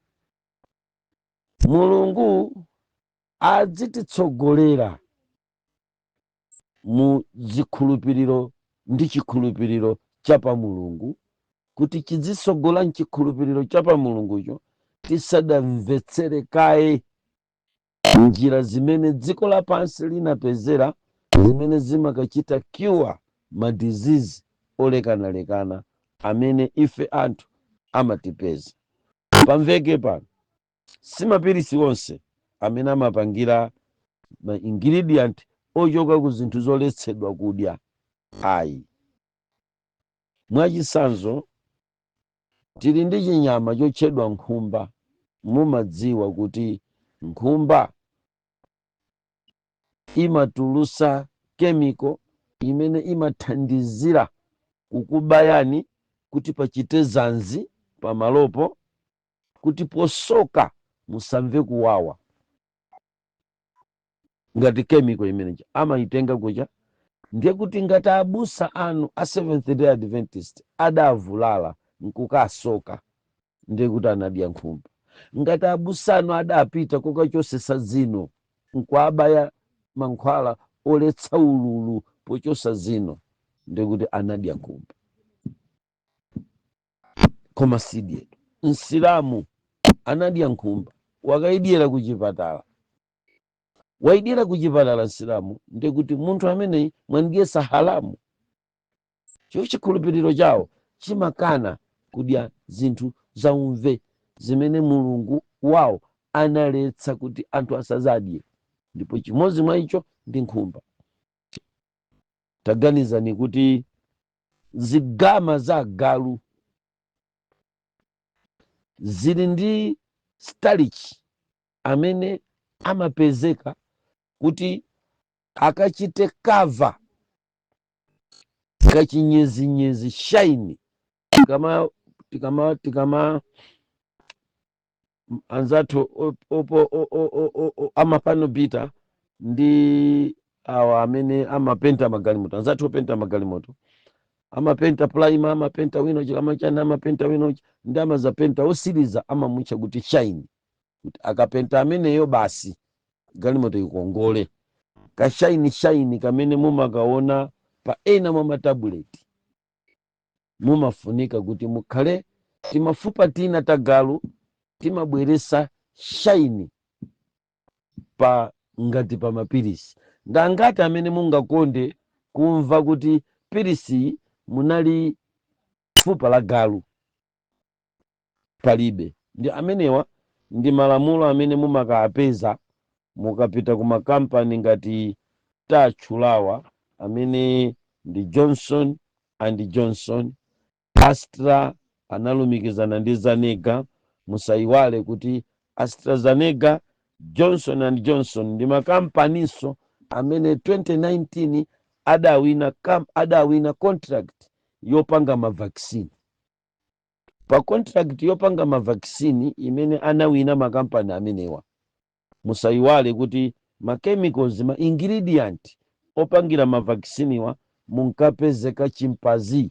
Mulungu adzititsogolera mu zikhulupiriro ndi chikhulupiriro cha pa Mulungu, kuti chizitsogola mchikhulupiriro cha pa Mulungucho, tisadamvetsere kaye njira zimene dziko lapansi linapezera zimene zimakachita cure ma disease olekanalekana amene ife anthu amatipeza. Pamveke pano, si mapilisi onse amene amapangira ma ingredient ochoka ku zinthu zoletsedwa kudya, ayi. Mwachitsanzo, tili ndi chinyama chotchedwa nkhumba. Mumadziwa kuti nkhumba imatulusa chemical Imene imathandizira kukubayani kuti pachite zanzi pamalopo, kuti posoka musamve kuwawa, ngati chemical imeneja amayitenga kucha. Ndiye kuti ngati abusa anu a Seventh Day Adventist adavulala nkukasoka, ndiye kuti anadya nkhumba. Ngati abusa anu adapita kokachosesa zino nkuabaya mankhwala oletsa ululu pochosa zino, ndiye kuti anadya nkhumba. Koma sidyedwa. Msilamu anadya nkhumba, wakaidyera kuchipatala, waidyera kuchipatala msilamu, ndiye kuti munthu ameneyi mwandyesa halamu. Chiwo chikhulupiriro chawo chimakana kudya zinthu zaumve zimene Mulungu wawo analetsa kuti anthu asazadye, ndipo chimodzi mwa icho ndi nkhumba. Taganizani kuti zigama za galu zili ndi starch amene amapezeka kuti akachite cover kachinyezinyezi, shine. Tikama tikama tikama anzathu opo amapano bita ndi awa amene amapenta magalimoto, anzathu openta magalimoto amapenta primer, amapenta wino chikama chani, amapenta wino ndi amazapenta osiriza, amamutcha kuti shine, kuti akapenta ameneyo basi galimoto ikongole. Ka shine shine kamene mumakaona pa ena mwa matabuleti, mumafunika kuti mukhale timafupa tina tagalu timabweresa shine pa ngati pa mapirisi. Ndangati amene mungakonde kumva kuti pirisi munali fupa la galu? Palibe. Ndi amenewa ndi malamulo amene mumakapeza mukapita ku makampani ngati tatchulawa, amene ndi Johnson and Johnson, Astra analumikizana ndi Zanega. Musayiwale kuti AstraZeneca, Johnson and Johnson ndi makampaninso amene 2019 adawina contract yopanga ma vaccine. Pa contract yopanga ma vaccine imene anawina makampani amenewa, musayiwale kuti ma chemicals, ma ingredient opangira ma vaccine wa munkapezeka chimpanzee,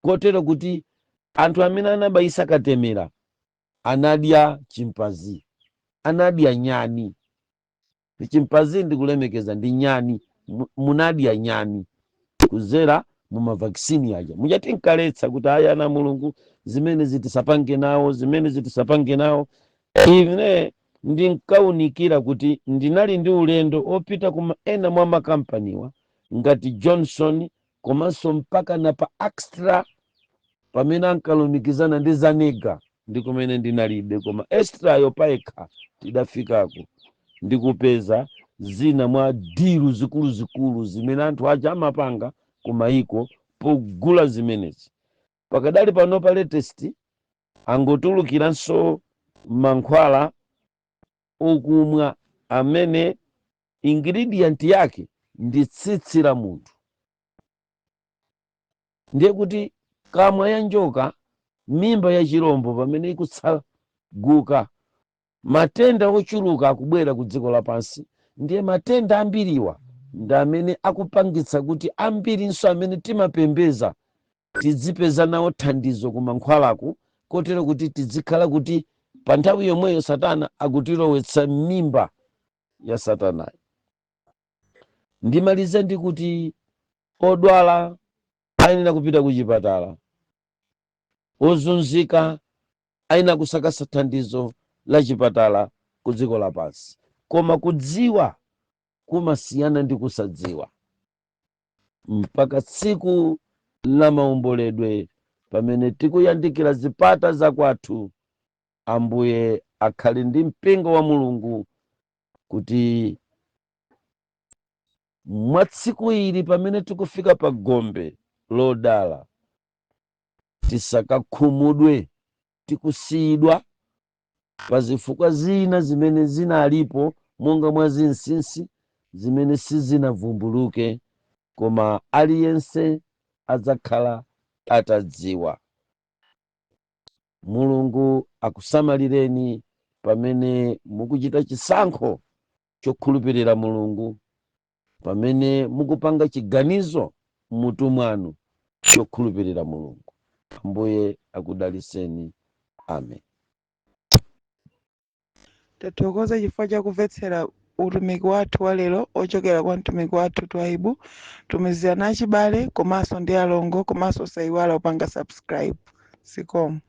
kotero kuti anthu amene anabayisa katemera anadya chimpanzee, anadya nyani. Chimpanzee ndikulemekeza, ndi nyani. Munadya nyani kuzera mu ma vaccine aja. Muchati nkaletsa kuti aya ana Mulungu, zimene zitisapange nawo, zimene zitisapange nawo. Ine ndinkaunikira kuti ndinali ndi ulendo opita kuma ena mwa makampaniwa ngati Johnson, komanso mpaka na pa Astra pamene ankalumikizana ndi Zanega, ndi kumene ndinalibe, koma Astrayo payekha tidafikako ndikupeza zina mwa deal zikuluzikulu zimene anthu aja amapanga ku mayiko pogula zimenezi. Pakadali pano pa latest angotulukiranso mankhwala okumwa amene ingredient yake ndi tsitsi la munthu. Ndiye kuti kamwa ya njoka, mimba ya chirombo, pamene ikutsaguka, matenda ochuluka akubwera ku dziko lapansi. Ndiye matenda ambiriwa ndi amene akupangitsa kuti ambirinso amene timapembeza tidzipeza nawo thandizo ku mankhwalaku, kotero kuti tizikhala kuti pa nthawi yomweyo Satana akutilowetsa m'mimba ya Satanayo. Ndimalize ndi kuti odwala ayenera kupita ku chipatala, ozunzika ayenera kusakasa thandizo la chipatala ku dziko lapansi, koma kudziwa kumasiyana ndi kusadziwa. Mpaka tsiku la maomboledwe pamene tikuyandikira zipata zakwathu, Ambuye akhale ndi mpingo wa Mulungu, kuti mwa tsiku ili pamene tikufika pa gombe lodala tisakakhumudwe tikusiyidwa pa zifukwa zina zimene zinalipo monga mwa zinsinsi. zimene sizinavumbuluke, koma aliyense adzakhala atadziwa. Mulungu akusamalireni pamene mukuchita chisankho chokhulupirira Mulungu, pamene mukupanga chiganizo mmutu mwanu chokhulupirira Mulungu. Ambuye akudaliseni. Amen. Tathokoza chifukwa chakumvetsera utumiki wathu wa lero ochokera kwa mtumiki wathu Twaibu. Tumizirani achibale komanso ndi alongo, komanso osayiwala kupanga subscribe. Zikomo.